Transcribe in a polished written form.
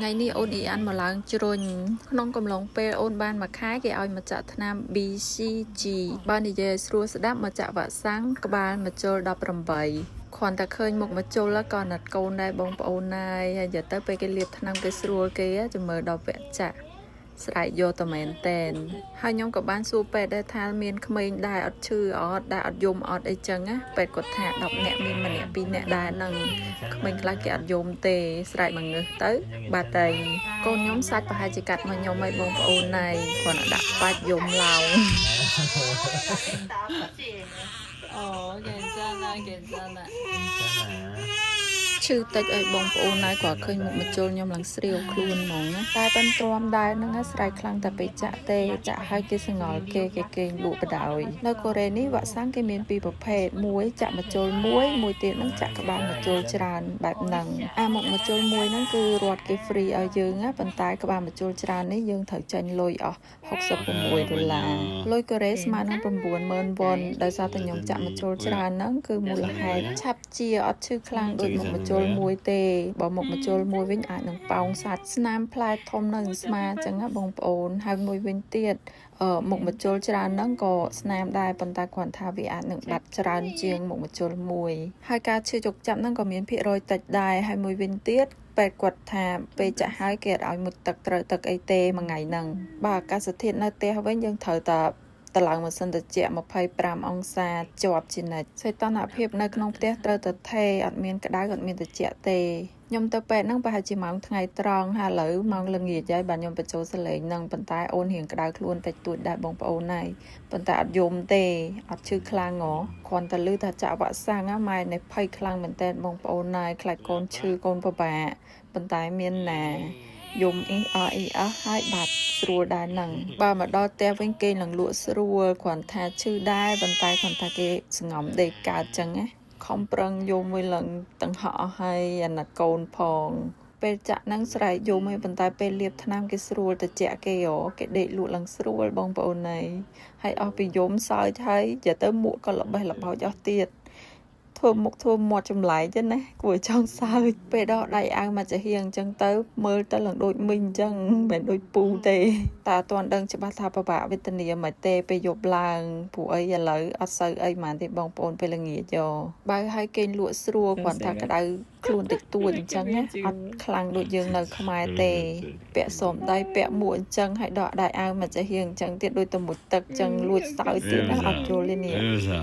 ថ្ងៃនេះអូនអ៊ីអានមកឡើងជ្រុញក្នុងកំឡុងពេលអូនបានមួយខែគេឲ្យមកចាក់ថ្នាំ BCG បើនិយាយឲ្យស្រួលស្ដាប់មកចាក់វ៉ាក់សាំងក្បាលម្ជុល18គ្រាន់តែឃើញមុខម្ជុលក៏អាណិតកូនដែរបងប្អូនណាយហើយនិយាយទៅពេលគេលាបថ្នាំគេស្រួលគេចាំមើលដល់វគ្គចាក់ស្រែកយកតែមែនតែនហើយខ្ញុំក៏បានសួរពេទ្យដែរថាមានក្មេងដែរអត់ឈឺអត់ដែរអត់យំអត់អីចឹងណាពេទ្យគាត់ថា10នាក់មានម្នាក់2នាក់ដែរហ្នឹងក្មេងខ្លះគេអត់យំទេស្រែកមកងើសទៅបាត់តែកូនខ្ញុំសាច់ប្រហែលជាកាត់មកខ្ញុំឲ្យបងប្អូនណៃគ្រាន់តែដាក់បាច់យំឡោង។ 아프지? 어, 괜찮아, 괜찮아. 괜찮아. ឈឺតិចឲ្យបងប្អូនហើយគាត់ឃើញមុខម្ជុលខ្ញុំឡើងស្រាវខ្លួនហ្មងណាតែប៉ុនទ្រាំដែរហ្នឹងណាស្រែកខ្លាំងតែពេលចាក់ទេចាក់ឲ្យគេសងល់គេគេគេងលក់បដ ாய் នៅកូរ៉េនេះវ៉ាក់សាំងគេមានពីរប្រភេទមួយចាក់ម្ជុលមួយមួយទៀតហ្នឹងចាក់ក្បាលម្ជុលច្រើនបែបហ្នឹងអាមុខម្ជុលមួយហ្នឹងគឺរដ្ឋគេ free ឲ្យយើងណាប៉ុន្តែក្បាលម្ជុលច្រើននេះយើងត្រូវចេញលុយអស់66ដុល្លារលុយកូរ៉េស្មើនឹង90000វ៉ុនដោយសារតែខ្ញុំចាក់ម្ជុលច្រើនហ្នឹងគឺមូលហេតុឆាប់ជាអត់ឈឺខ្លាំងដូចមុខម្ជុលមួយទេបើមុខម្ជុលមួយវិញអាចនឹងប៉ោងសាច់ស្នាមផ្លែធំនៅនឹងស្មាអញ្ចឹងណាបងប្អូនហើយមួយវិញទៀតអឺមុខម្ជុលច្រើនហ្នឹងក៏ស្នាមដែរប៉ុន្តែគ្រាន់ថាវាអាចនឹងបាត់ច្រើនជាងមុខម្ជុលមួយហើយការឈឺចុកចាប់ហ្នឹងក៏មានភាគរយតិចដែរហើយមួយវិញទៀតពេទ្យគាត់ថាពេលចាក់ហើយគេអត់ឲ្យមុជទឹកត្រូវទឹកអីទេមួយថ្ងៃហ្នឹងបើអាកាសធាតុនៅផ្ទះវិញយើងត្រូវតែតឡើងម៉ាស៊ីនត្រជាក់25អង្សាជាប់ជានិច្ចសីតុណ្ហភាពនៅក្នុងផ្ទះត្រូវតែថេរអត់មានក្តៅអត់មានត្រជាក់ទេខ្ញុំទៅពេទ្យហ្នឹងប្រហែលជាម៉ោងថ្ងៃត្រង់ហើយឥឡូវម៉ោងល្ងាចហើយបាទខ្ញុំបញ្ចូលសលេងហ្នឹងប៉ុន្តែអូនរៀងក្តៅខ្លួនតិចតួចដែរបងប្អូនហើយប៉ុន្តែអត់យំទេអត់ឈឺខ្លាំងហ៎គ្រាន់តែឮថាចាក់វ៉ាក់សាំងម៉ែនេះភ័យខ្លាំងមែនតើបងប្អូនហើយខ្លាចកូនឈឺកូនពិបាកប៉ុន្តែមានណាយំអ៊ីអអ៊ីអស់ហើយបាត់ស្រួលដែរហ្នឹងបើមកដល់ផ្ទះវិញគេនឹងលក់ស្រួលគ្រាន់ថាឈឺដែរប៉ុន្តែគ្រាន់ថាគេសងំដេកកើតចឹងណាខំប្រឹងយំមួយឡើងទាំងហក់អស់ហើយអាណិតកូនផងពេលចាក់ហ្នឹងស្រែកយំឯងប៉ុន្តែពេលលាបថ្នាំគេស្រួលទៅចាក់គេហ៎គេដេកលក់ឡើងស្រួលបងប្អូនហើយហើយអស់ពីយំសើចហើយនិយាយទៅមួកក៏ល្បេះល្បោចអស់ទៀតធ្វើមុខធ្វើមាត់ចម្លែកចឹងណាគួរឲ្យចង់សើចពេលដោះដៃអាវមកចាហៀងអញ្ចឹងទៅមើលទៅឡើងដូចមីងអញ្ចឹងមិនមែនដូចពូទេតែអត់ទាន់ដឹងច្បាស់ថាពិបាកវេទនាមិនទេពេលយប់ឡើងព្រោះអីឥឡូវអត់សូវអីហ្មងទេបងប្អូនពេលល្ងាចយោបើឲ្យគេងលក់ស្រួលគ្រាន់ថាក្តៅខ្លួនតិចតួចអញ្ចឹងណាអត់ខ្លាំងដូចយើងនៅខ្មែរទេពាក់ស្រោមដៃពាក់មួកអញ្ចឹងហើយដកដៃអាវមកចាហៀងអញ្ចឹងទៀតដូចតែមួយទឹកអញ្ចឹងលួចសើចទៀតណាអត់យល់ទេនេះ 의사.